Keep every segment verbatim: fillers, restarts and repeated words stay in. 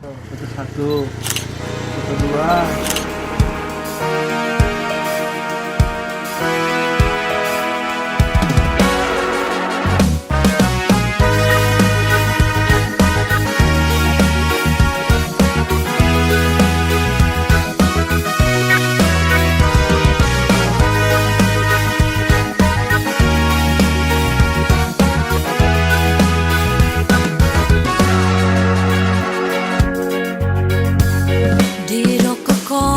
Foto satu, foto dua. Didok ho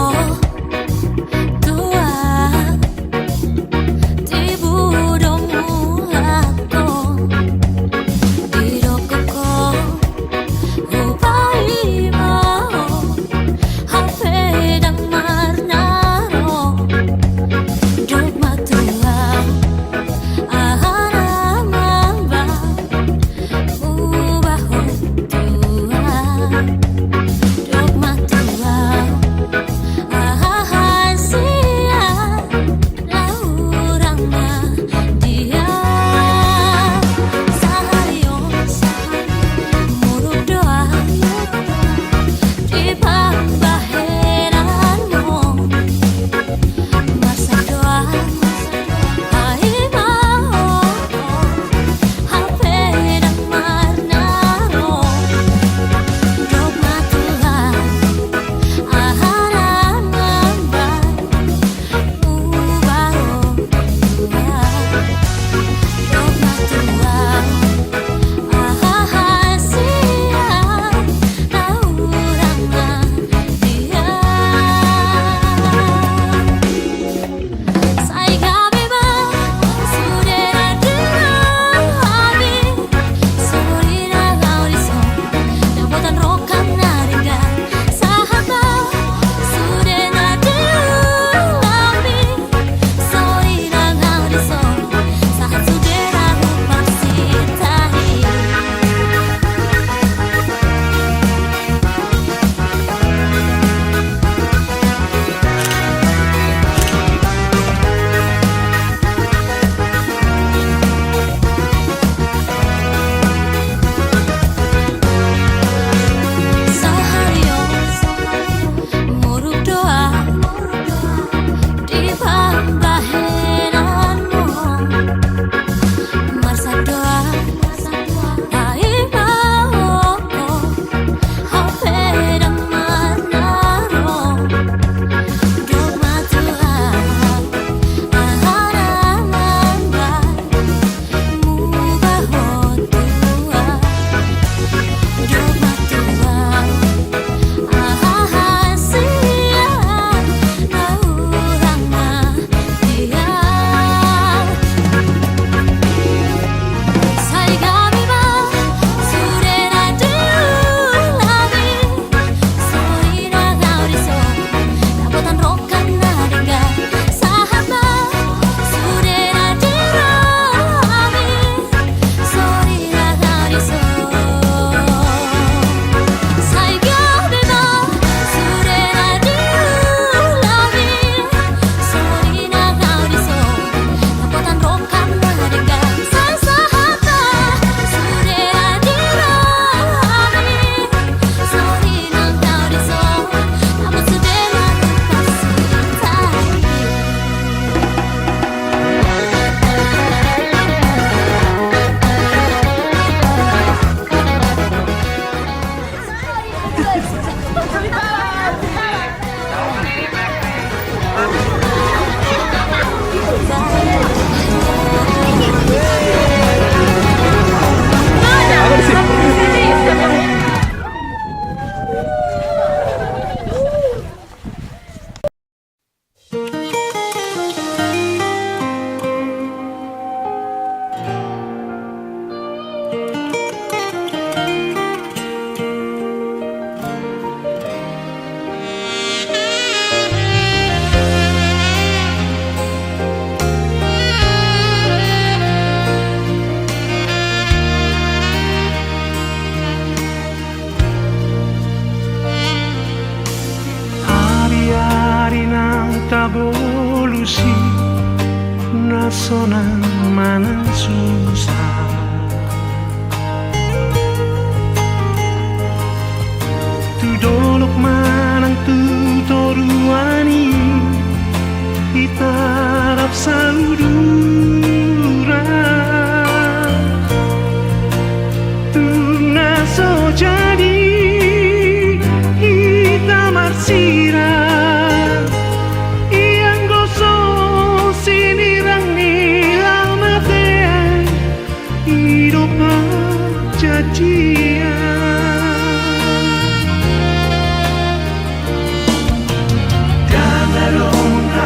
Ndang adong na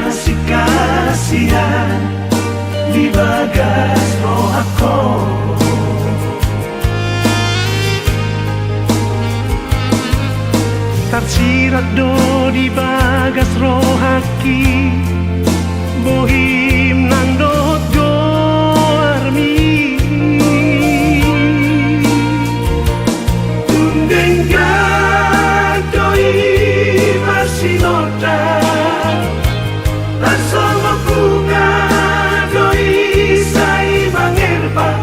asing hasian di bagas rohangku. Tarsirat do di bagas rohangki bohim nang dohot goarmi. Tung denggan do i marsinondang, tarsongon bunga do i sai mangerbang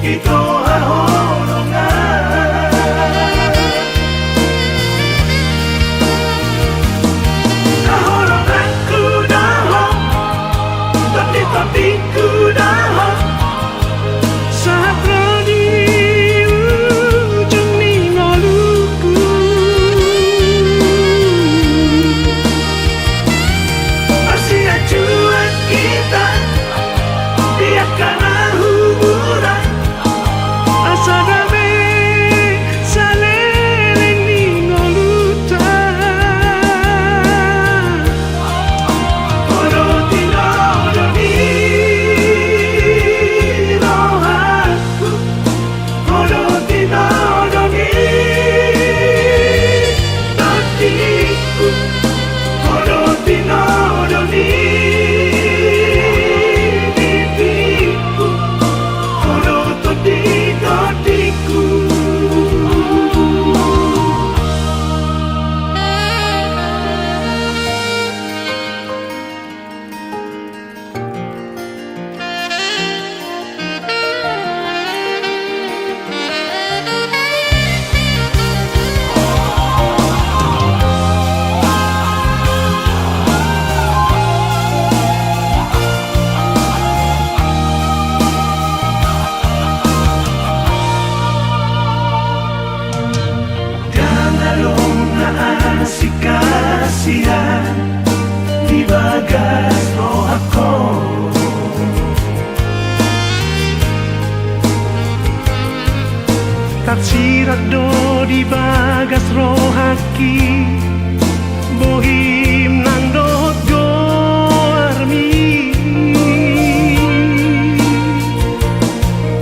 di toha haholongan. Haholonganku dohot tondi-tondingku dohot sahat ro di ujung ni ngolungku. Marsianjuan hita di angka na humurang, asa dame saleleng ni ngolunta. Ho do tinodo ni rohangku, ho do tinodo ni tondingku, ho do tinodo ni bibingku, ho do tondi-tondingku. Ndang adong na asing hasian di bagas rohangku. Tarsirat do di bagas rohangki bohim nang dohot goarmi.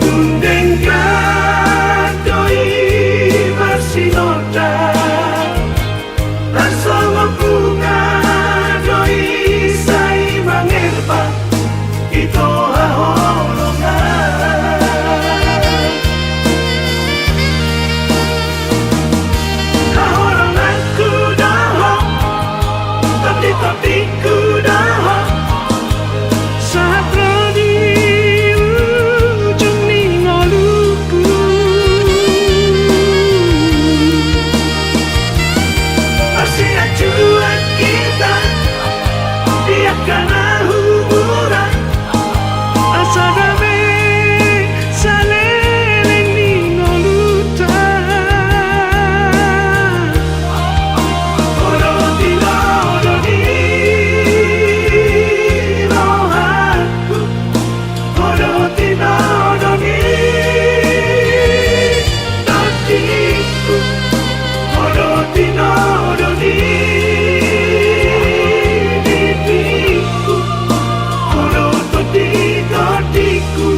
Tung denggan do i marsinondang, tarsongon bunga do i sai mangerbang di toha haholongan. Haholonganku dohot tondi-tondingku dohot sahat ro di ujung ni ngolungku. Marsianjuan hita di angka na humurang, asa dame saleleng ni ngolunta. Ho do tinodo ni rohangku, ho do tinodo ni tondingku, ho do tinodo ni bibingku, ho do tondi-tondingku.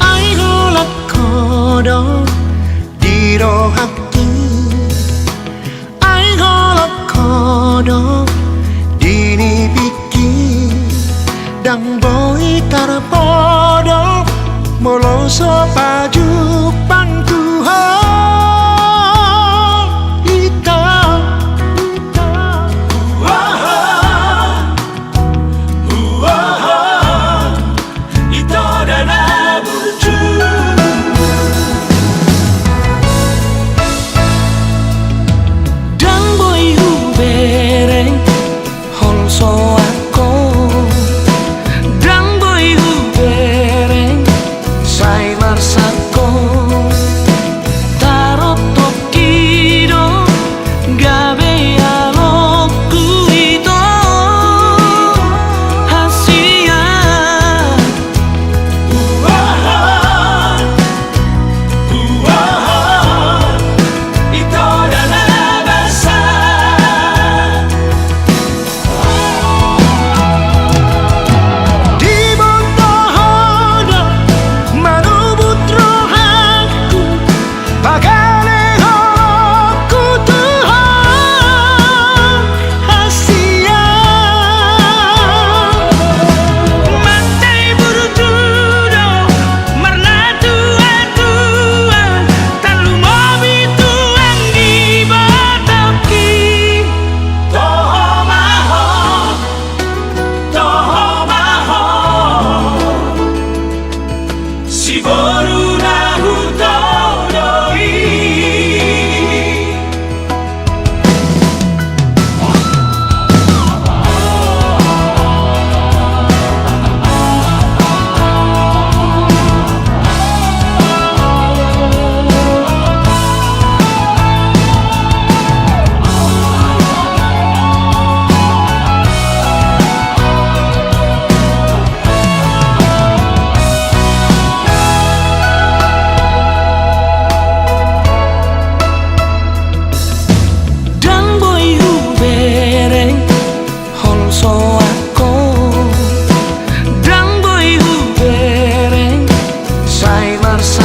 Ai holan ho do di rohangki, ai holan ho do di nipingki, ndang boi tarpodo molo so pajumpang tu ho hita. Uaha, uaha. Ito da na burju.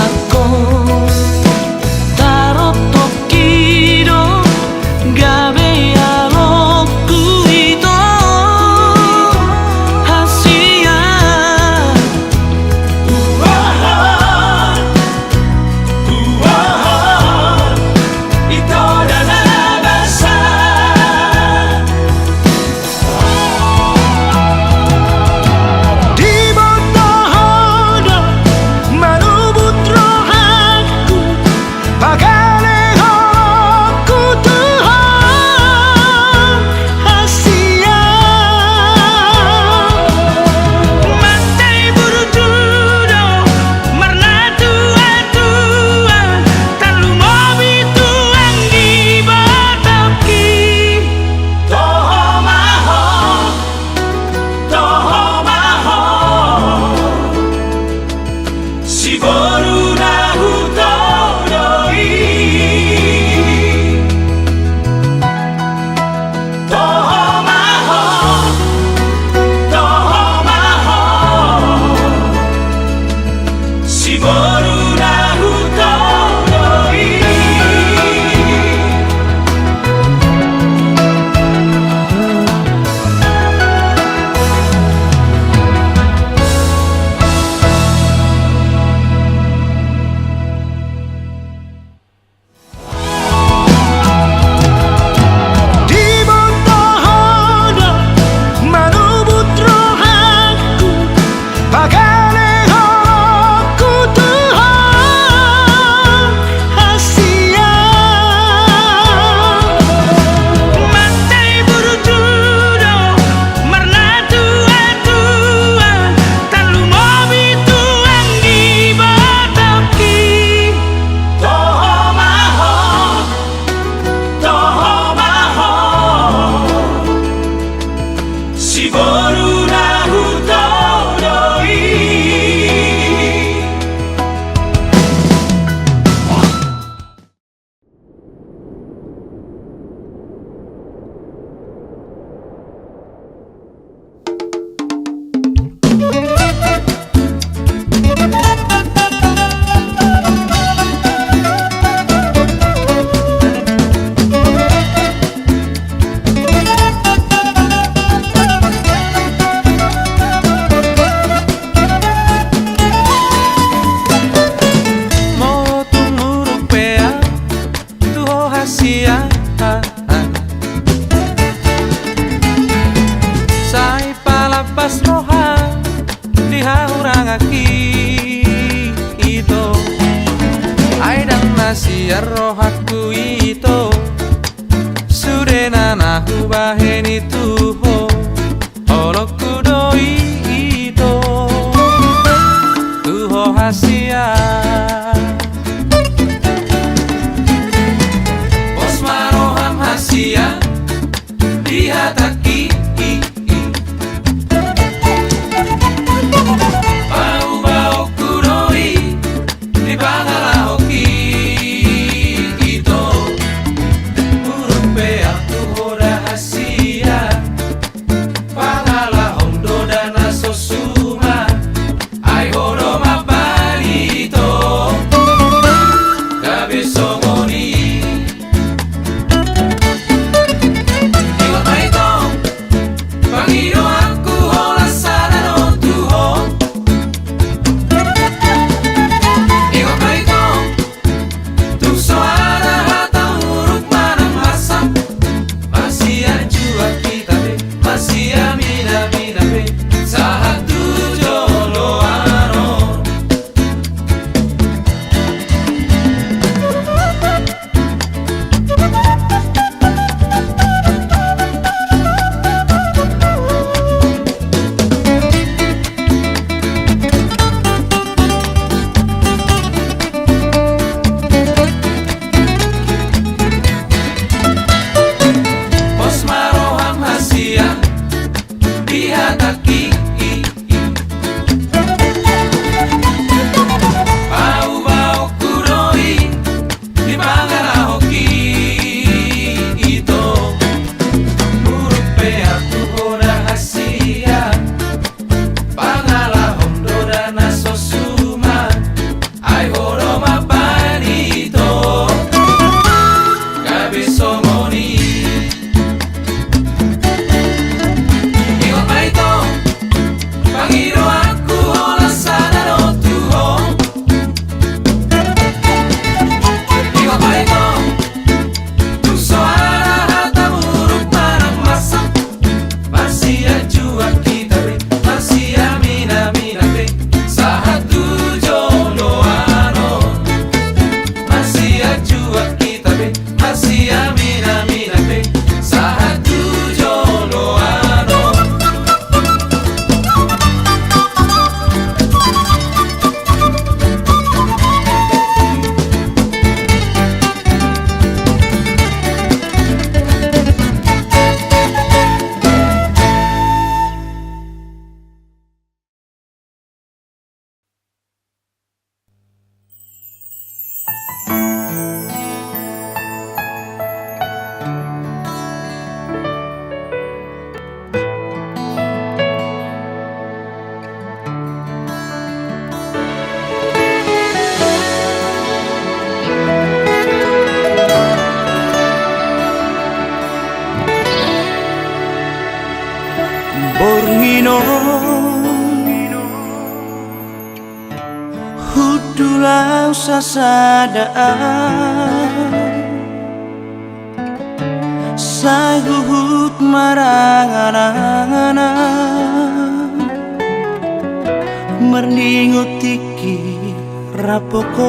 Angkon tarotoki do gabe alokku ito, hasian. Uohon, uohon, ito da na basa. Diboto ho do manubut rohangku, pagale holongku tu ho, hasian. Mate burju do marnatuatua, tarlumobi tu anggi batokki. Toho ma ho, toho ma ho, siboru na hutodo i. Toho ma ho, toho ma ho, siboru na hutodo i. Diboto ho do manubut rohangku, pagale holongku tu ho, hasian. Mate burju do marnatuatua, tarlumobi tu anggi batokki. Toho ma ho, toho ma ho, siboru na hutodo i. Molo tung huruk pe au tu ho hasian, sai palapas roha di hahurangangki ito. Ai ndang na sian rohangku ito sudena na hubahen i tu ho. Holongku do i ito tu ho hasian. Pos ma roham hasian di hatangki. Paubaonku do i di pangalahonki ito. Huruk pe au tu ho da hasian. Hundul au sasada, sai huhut marangan-angan, marningot tingki rap ho.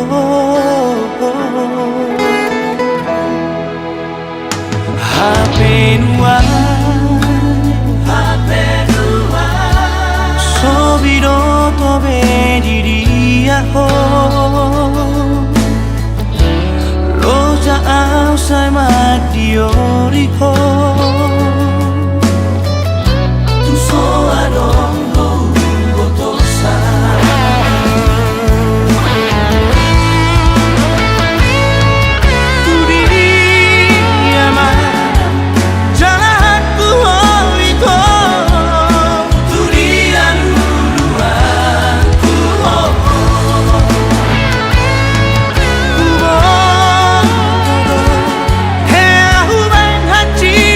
Hape nuaeng, hape nuaeng, so binoto be di dia ho. Loja au sai mandioli ho. Tung so adong do hubotosa. Tu dia ma jala huboto ho. Tu dia luluan huboto ho. Hea hubaen hansit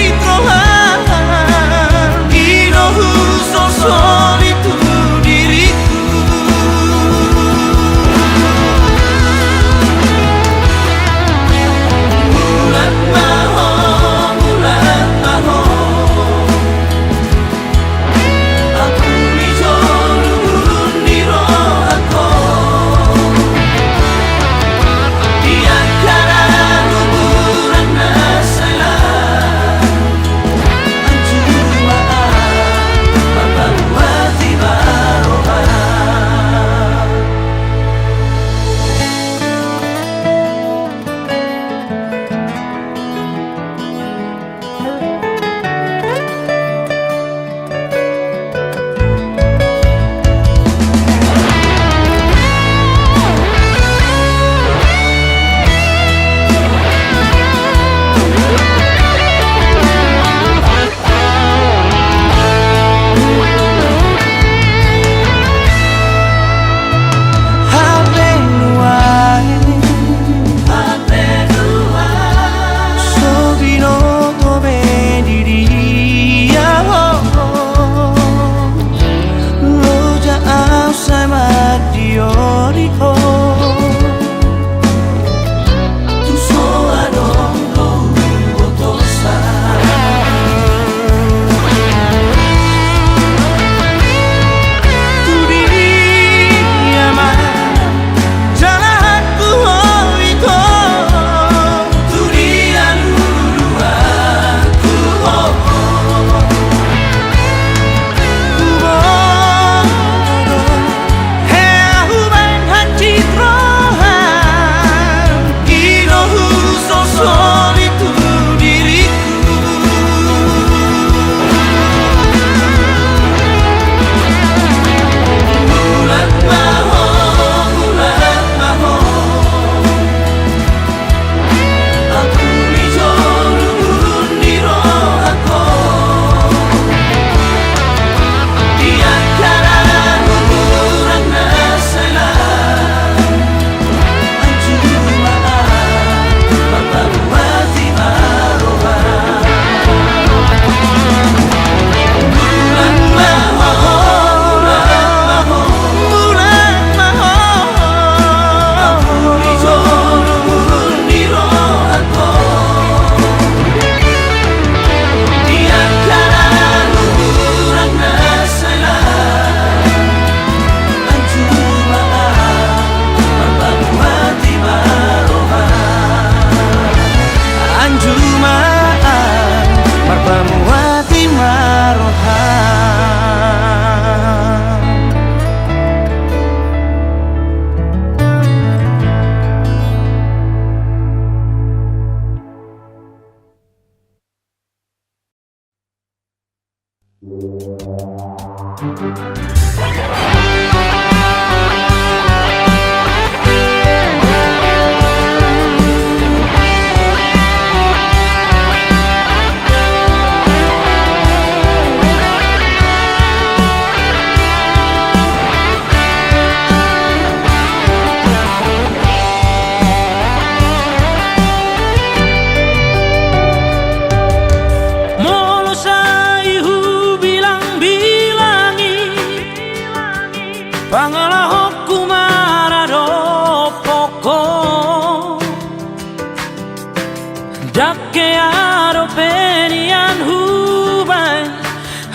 Ndang hea dope nian hubaen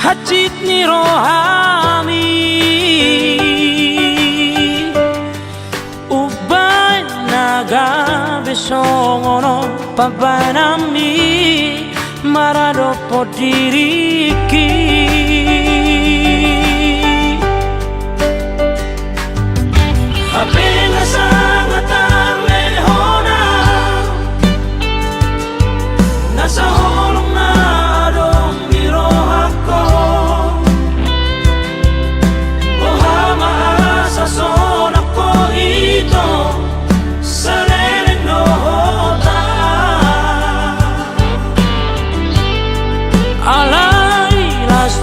hansit ni rohami. Umbaen na gabe songon on pambahenanmi maradophon diringki. Hape na sanga tarlehon au nasa holong na adong di rohangko. Boha ma asa sonang ho ito saleleng dohot au. Alai las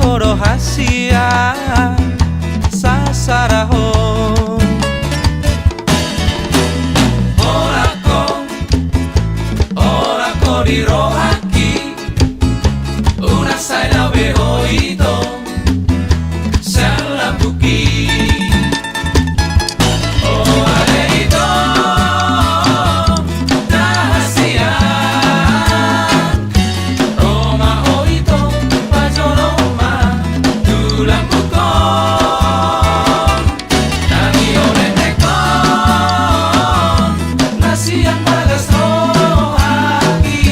Podo hasian sasada ho. Holan ho, holan ho di rohangki. Unang sai dao be ho ito sian lambungki. O ale ito na hasian, ro ma ho ito, pajorong ma tu lambungkon. Tangiang ni rohangkon, na sian bagas rohangki,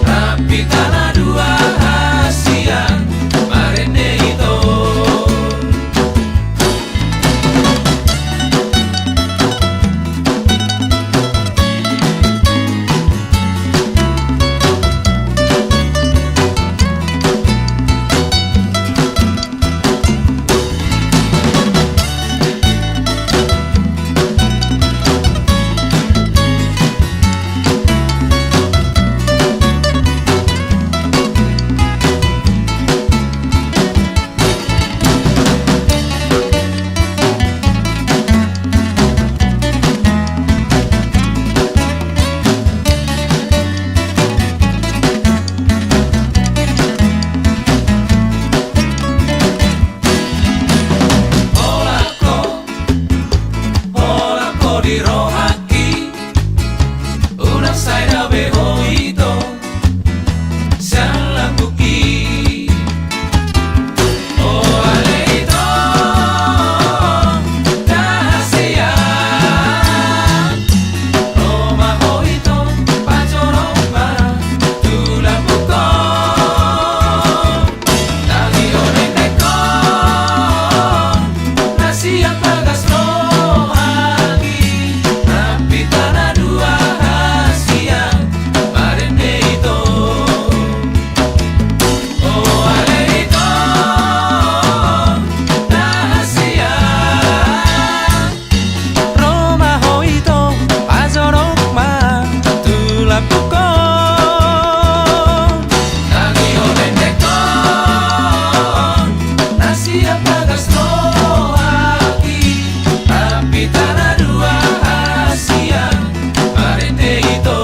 rap hita na dua hasian marende ito. Holan ho, holan ho di rohangki. Unang sai dao be ho ito sian lambungki. O ale ito na hasian, ro ma ho ito, pajorong ma tu lambungkon. Tangiang ni rohangkon, na sian bagas rohangki, rap hita na dua hasian marende ito. O ale ito na hasian, ro ma ho ito, pajorong ma tu lambungkon. Tangiang ni rohangkon, na sian bagas rohangki, rap hita na dua hasian marende ito.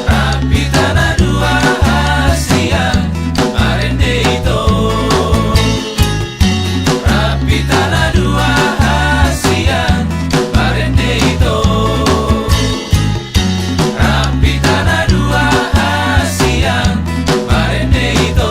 Rap hita na dua hasian marende ito. Rap hita na dua hasian marende ito. Rap hita na dua hasian marende ito.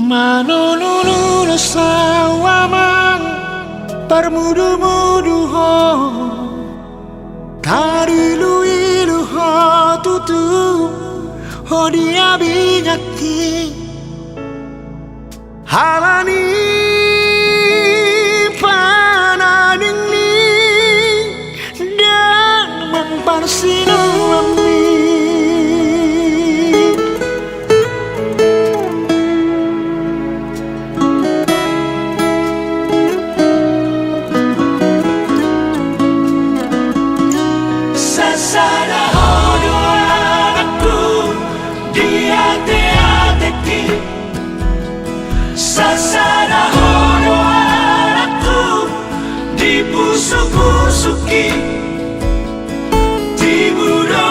Manunu do sa ho amang, parmudumudu ho, tariluilu ho tutu, ho di abingaki. Alani panadingni ndang mamparsinuanmi. Sasada ho do anakku di ateateki. Sasada ho do anakku di pusupusuki. Tibu do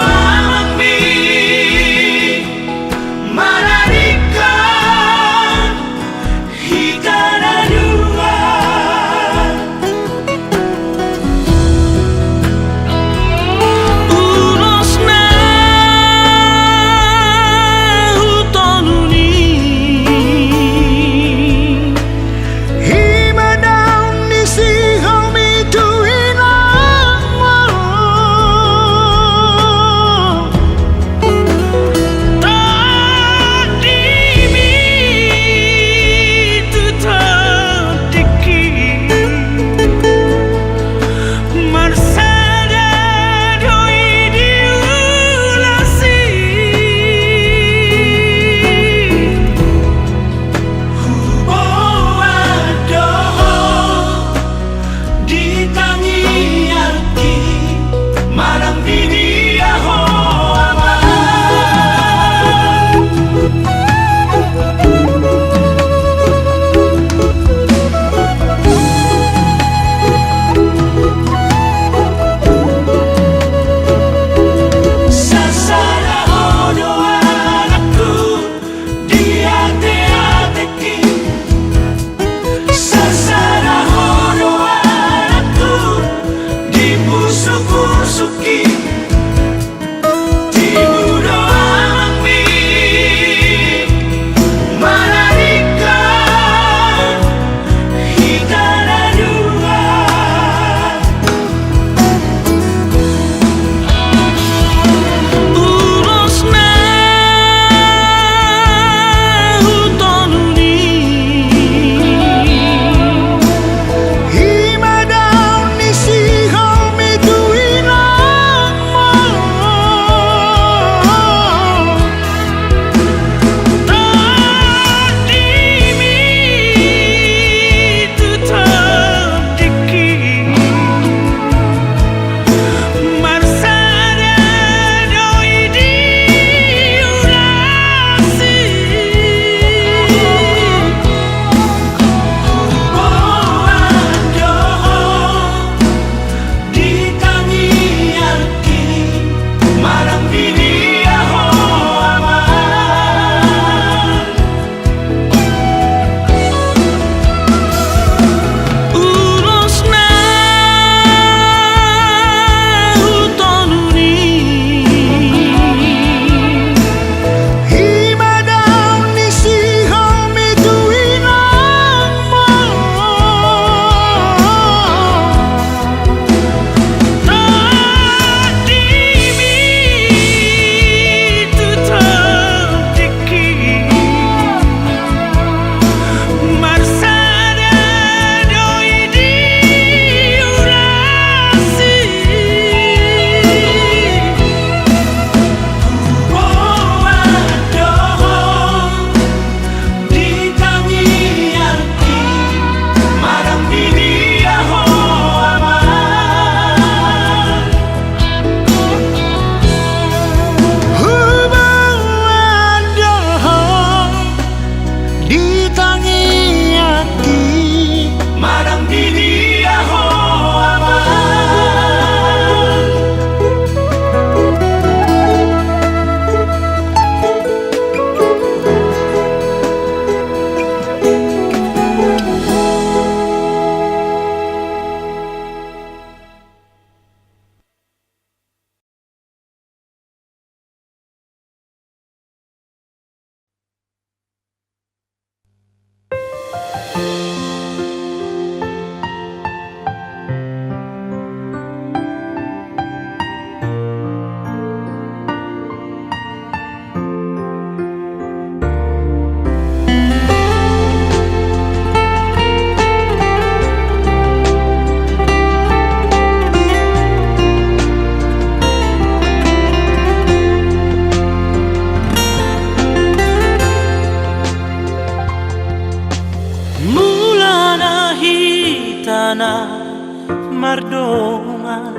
Pardongan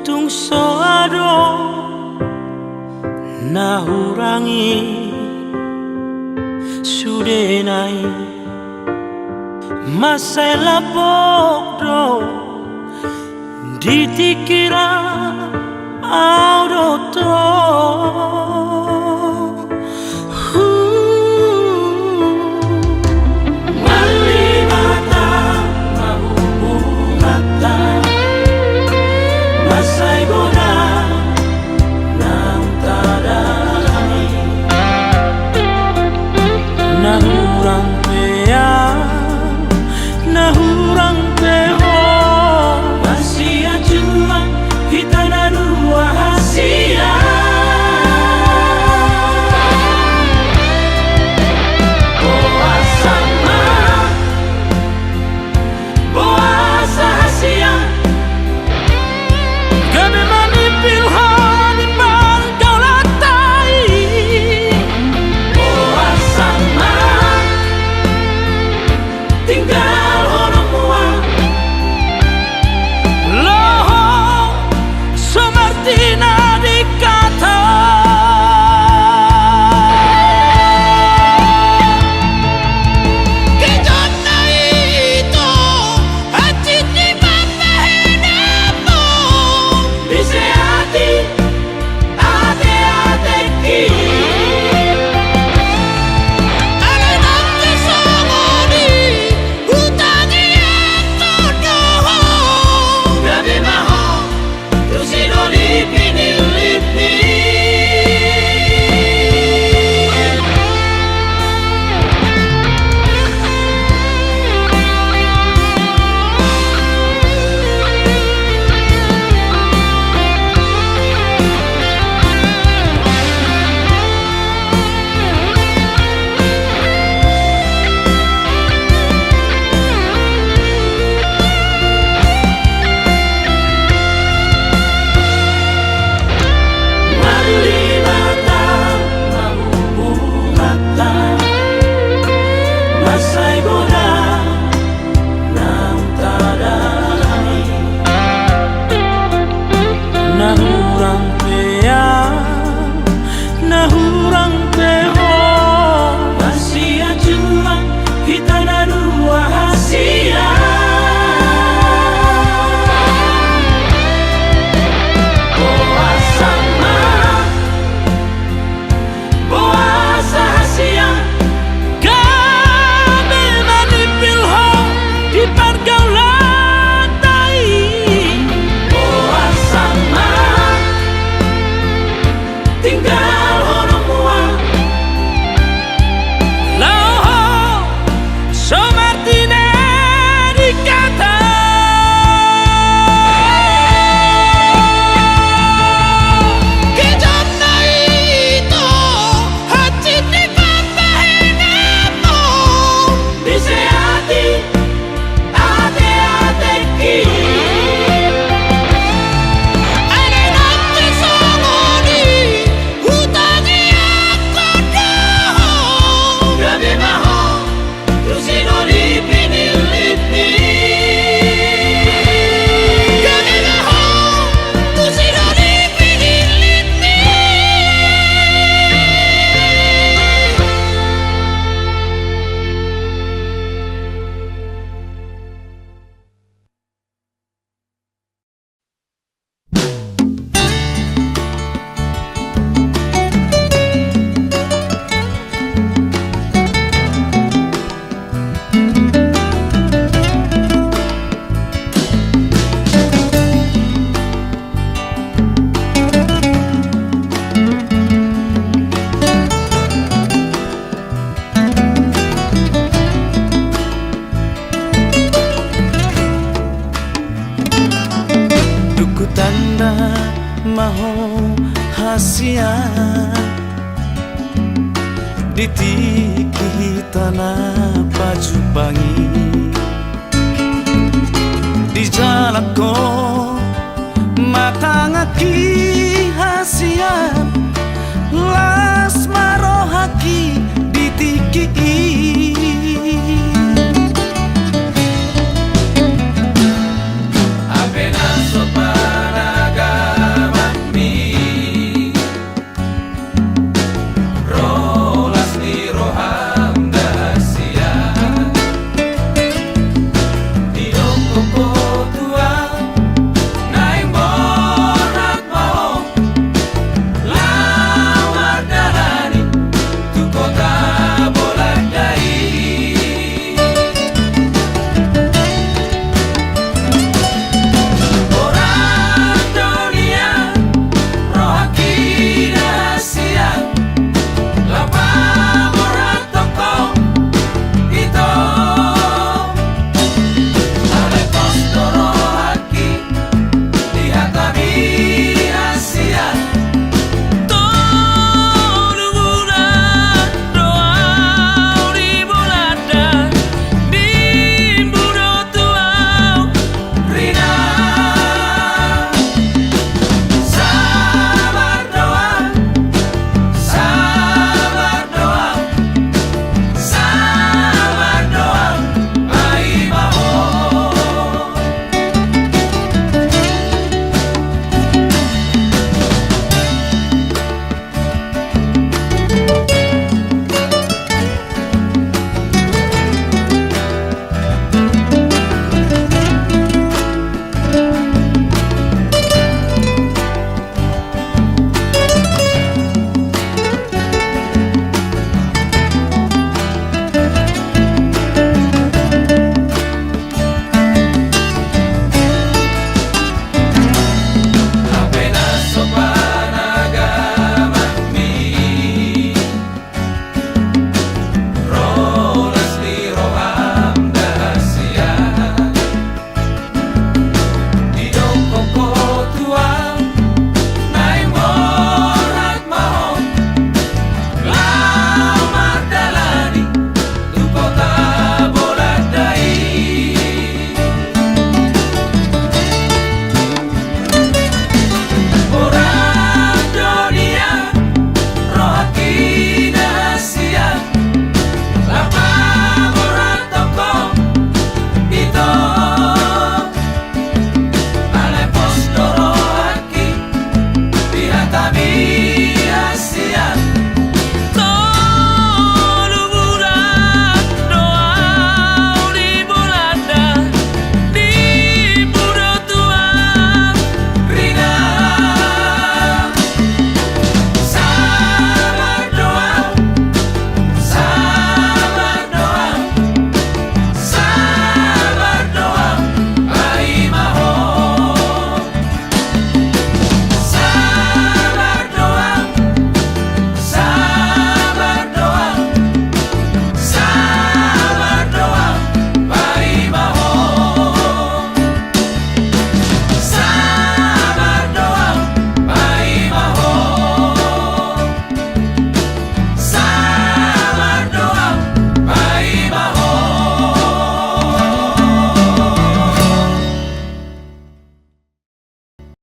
tung so adong na hurang i sudena i. Mansai lambok do di tingki ra au do tong. Marlima tamba hubunganta, mansai godang naung tadalani. Na hurang pe au, na hurang pe ho. Hasian juang hita na dua hasian. Boasa ma, boasa hasian gabe manimpil ho di pargaulanta i? Boasa ma tinggal ho do mual? Laho so martina di kata. Gijonna ito, hansit ni pambahenanmu. Diseati ateatengki. Alai nang pe songon i, hutangiangkon do ho. Gabe ma ho tu sinolipi ni lipni. Marlima tamba hubunganta, mansai godang naung tadalani. Na hurang pe au, na hurang pe ho. Hasian juang hita na dua hasian. Boasa ma, boasa hasian gabe manimpil ho di pargaulanta i? Boasa ma tinggal ho do mual? Laho so martina di kata. Gijonna ito, hansit ni pambahenanmu. Diseati ateatengki. Alai nang pe songon i, hutangiangkon do ho. Gabe ma ho tu sinolipi ni lipni. Gabe ma ho tu sinolipi ni lipni. Dung hutanda ma ho hasian di tingki hita na pajumpang i. Dijalakhon ma tanganki hasian